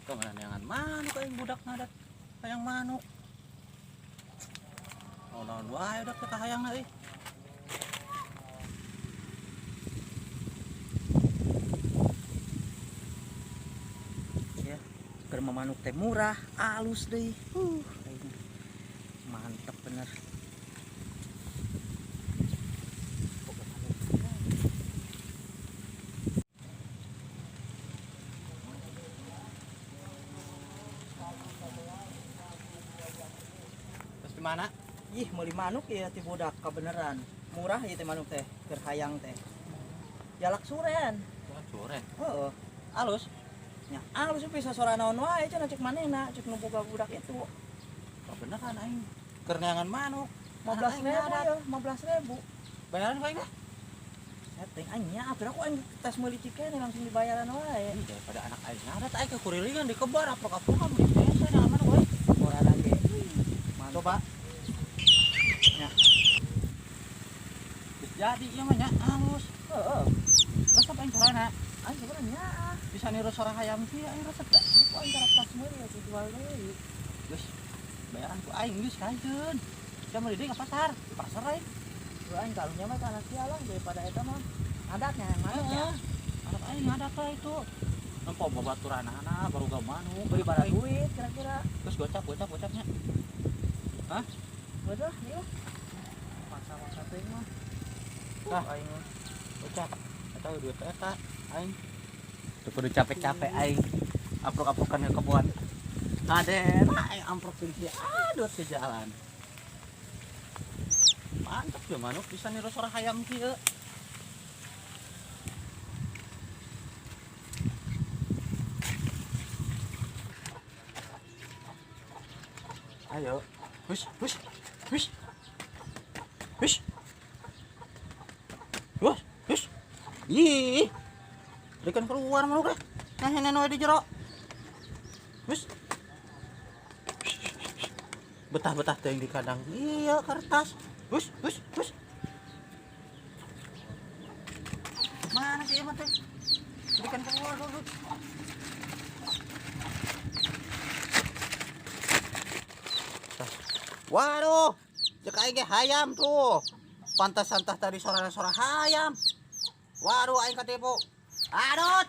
Kemana neangan manuk aing budak ngadat hayang manuk. Naon-naon wae udah teh kahayangna euy. Ya, keur manuk teh murah, alus deui. Aing mantep bener. Boga manuk. Terus di mana? Ih, meuli manuk ya ti budak kebeneran. Murah ieu teh manuk teh, keur hayang teh. Jalak suren. Sore. Heeh. Alus. Nya alus bisa sora naon wae cenah cek manehna, cek nu boga budak itu. Kebeneran aing keur neangan manuk. 15.000 ya, 15.000. Bayaran ku aing dah. Setting aing nya atuh aku aing tes meuli cikene langsung dibayaran wae. Ih, daripada anak aing ngadat aing ke kurilingan dikebar aprok-aprokan di desa neangan manuk euy. Sorana ge. Mantap. Coba. Ya. Geus jadi ieu mah nya alus. Heeh. Resep aing sorana. Aing sebenarnya Bisa niru sora hayam kieu aing resep da. aku aing karek tas meuli ya dijual deui. Geus bayaran ku aing geus kajeun. Sia meuli deui ka pasar. Di pasar aing. Lu aing kalunya mah ka anak sia lah daripada eta mah. Adatnya yang manuk ya. Heeh. Anak aing ngadat lah itu. Nempo babaturanana baru ga manuk. Beli bara duit kira-kira. Terus gocap gocap gocapnya. Hah? Udah, yuk. Masa-masa teh mah. Tah. Aing mah. Gocap. Eta duit eta aing. Tuh kudu capek-capek aing. Aprok-aprokan ke kebun. Adena aing amprok jeung aduh ke jalan. Mantap ya manuk bisa niru sora hayam kieu. Ayo. Hush, hush, hush. Hush. Hush, hush. Ih. Berikan keluar manuk deh. Nah, ini we di jero. Hush. Betah-betah teh di kandang. Iya, kertas. Hush, hush, hush. Mana sih emang teh? Berikan keluar dulu. Waduh, cek aing ge hayam tuh. Pantas santah tadi sora-sora hayam. Waduh, aing katipu. Adut.